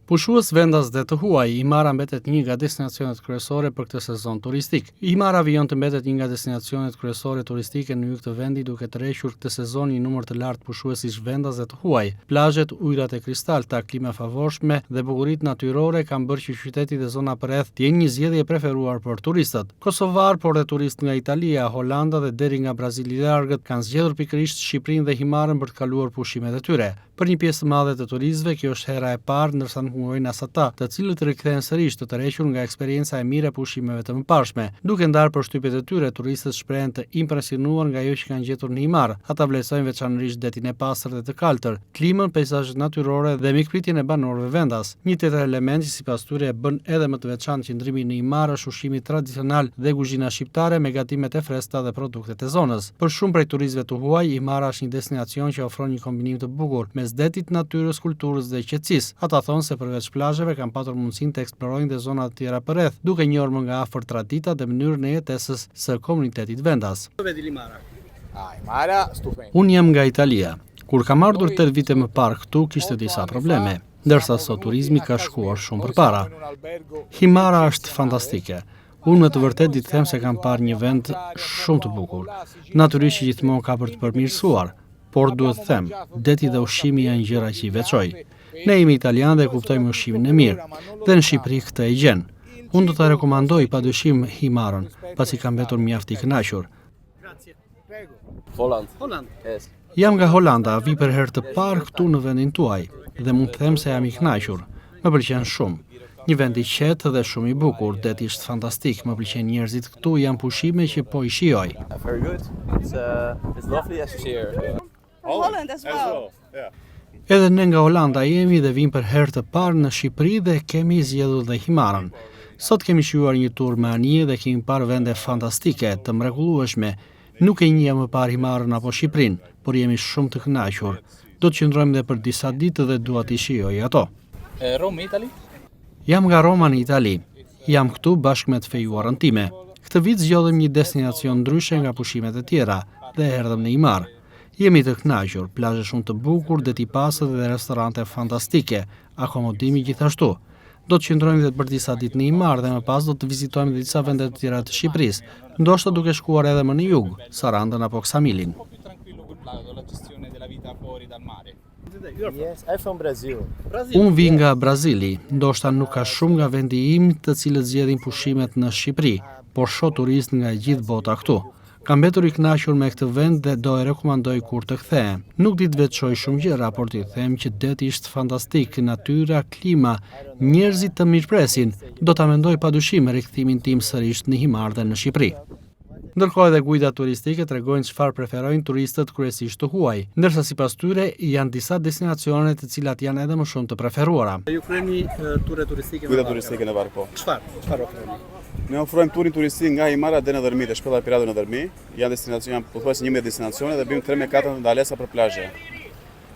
Pushues vendas dhe të huaj, Himara mbetet një nga destinacionet kryesore për këtë sezon turistik. Himara vijon të mbetet një nga destinacionet kryesore turistike në jug të vendit duke tërhequr këtë sezon një numër të lartë pushuesish vendas dhe të huaj. Plazhet, ujërat e kristalta, klima e favorshme dhe bukuritë natyrore kanë bërë që qyteti dhe zona përreth të jenë një zgjedhje e preferuar për turistët. Kosovarë, por dhe turistë nga Italia, Holanda dhe deri nga Brazili i largët kanë zgjedhur pikërisht Shqipërinë dhe Himarën për të kaluar pushimet e tyre. Për një pjesë të madhe të turistëve kjo është hera e parë, ndërsa nuk mungojnë as ata, të cilët rikthehen sërish të tërhequr nga eksperienca e mirë e pushimeve të mëparshme. Duke ndarë përshtypjet e tyre, turistët shprehen të impresionuar nga ajo që kanë gjetur në Himarë. Ata vlerësojnë veçanërisht detin e pastër dhe të kaltër, klimën, peizazhet natyrore dhe mikpritjen e banorëve vendas. Një tjetër element që sipas tyre e bën edhe më të veçantë qëndrimin në Himarë është ushqimi tradicional dhe kuzhina shqiptare me gatimet e freskëta dhe produktet e zonës. Për shumë prej turistëve të huaj, Himara është një destinacion që ofron një kombinim të bukur mes detit, natyrës, kulturës dhe qetësisë. Ata thonë se përveç plazheve kanë patur mundësinë të eksplorojnë dhe zona të tjera përreth, duke njohur më nga afër traditat dhe mënyrën e jetesës së komunitetit vendas. Unë jam nga Italia. Kur kam ardhur 8 vite më parë këtu kishte disa probleme, ndërsa sot turizmi ka shkuar shumë përpara. Himara është fantastike. Unë me të vërtetë di të them se kam parë një vend shumë të bukur. Natyrisht që gjithmonë ka për të përmirësuar, por duhet të them, deti dhe ushqimi janë gjëra që i veçoj. Ne jemi italianë dhe kuptojmë ushqimin e mirë, dhe në Shqipëri këtë e gjen. Unë do ta rekomandoj pa dyshim Himarën, pasi kam mbetur mjaft i kënaqur. Holland. Holland. Yes. Jam nga Holanda, vi për herë të parë këtu në vendin tuaj dhe mund të them se jam i kënaqur. Më pëlqen shumë. Një vend i qetë dhe shumë i bukur, deti është fantastik, më pëlqejnë njerëzit këtu, janë pushime që po i shijoj. Very good. It's uh, it's lovely as you see here. Holland as well. Edhe ne nga Holanda jemi dhe vim për herë të parë në Shqipëri dhe kemi zgjedhur dhe Himarën. Sot kemi shijuar një tur me anije dhe kemi parë vende fantastike, të mrekullueshme. Nuk e njihja më parë Himarën apo Shqipërinë, por jemi shumë të kënaqur. Do të qëndrojmë dhe për disa ditë dhe dua t'i shijoj ato. Rome, Italy. Jam nga Roma në Itali. Jam këtu bashkë me të fejuarën time. Këtë vit zgjodhëm një destinacion ndryshe nga pushimet e tjera dhe erdhëm në Himarë. Jemi të kënaqur, plazhe shumë të bukur, det i pastër dhe restorante fantastike, akomodimi gjithashtu. Do të qëndrojmë dhe për disa ditë në Himarë dhe më pas do të vizitojmë dhe disa vende të tjera të Shqipërisë, ndoshta duke shkuar edhe më në jug, Sarandën apo Ksamilin. Yes, I'm from Brazil. Unë vi nga Brazili, ndoshta nuk ka shumë nga vendi im të cilët zgjedhin pushimet në Shqipëri, por shoh turistë nga e gjithë bota këtu. Kam mbetur i kënaqur me këtë vend dhe do e rekomandoj kur të kthehem. Nuk di të veçoj shumë gjëra, por t'i them që deti është fantastik, natyra, klima, njerëzit të mirëpresin. Do ta mendoj padyshim rikthimin tim sërish në Himarë dhe në Shqipëri. Ndërkohë edhe guidat turistike tregojnë çfarë preferojnë turistët kryesisht të huaj, ndërsa sipas tyre janë disa destinacione të cilat janë edhe më shumë të preferuara. Ju kryeni ture turistike Guida turistike në varkë, po. Çfarë? Çfarë ofroni? Ne ofrojmë turin turistik nga Himara deri në Dhërmi, te shpella e Piratëve në Dhërmi. Janë destinacione, janë pothuajse 11 destinacione dhe bëjmë 3 me 4 ndalesa për plazhe.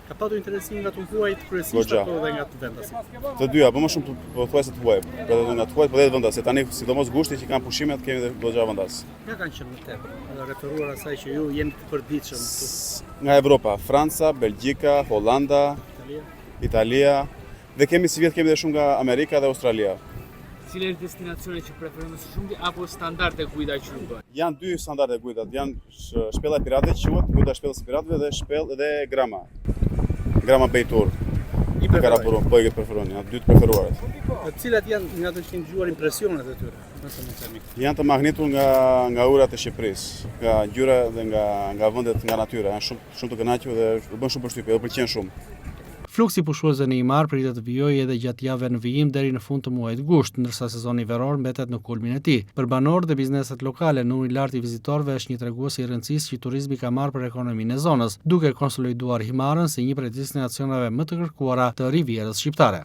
Ka patur interesim nga të huajt kryesisht Goxha. apo edhe nga të vendasit? Të dyja, po më shumë të- pothuajse të huaj, po edhe nga të huajt, po edhe të vendasit. Tani sidomos gushti që kanë pushimet, kemi edhe goxha vendas. Nga kanë qenë më tepër, edhe referuar asaj që ju jeni të përditshëm këtu Nga Evropa, Franca, Belgjika, Holanda, në Italia. Italia dhe kemi si vjet kemi edhe shumë nga Amerika dhe Australia. Cili është destinacioni që preferon më së shumti apo standarde guida që ju bëjnë? Janë dy standarde guidat, janë sh- shpella e piratëve që quhet, guida e shpellës së piratëve dhe shpellë dhe Grama. Grama Bay Tour. I Në preferojnë. Karaburun, po i preferojnë, janë dy të preferuarat. Po, Cilat janë nga ato që keni dëgjuar impresionet e tyre, nëse mund të themi? Janë të mahnitur nga nga ujërat e Shqipërisë, nga ngjyra dhe nga nga vendet, nga natyra. Janë shumë shumë të kënaqur dhe u bën shumë përshtypje, u pëlqen shumë. Fluksi i pushuesve në Himarë pritet të vijojë edhe gjatë javëve në vijim deri në fund të muajit gusht, ndërsa sezoni veror mbetet në kulmin e tij. Për banorët dhe bizneset lokale, numri i lartë i vizitorëve është një tregues i rëndësisë që turizmi ka marrë për ekonominë e zonës, duke konsoliduar Himarën si një prej destinacioneve më të kërkuara të rivierës shqiptare.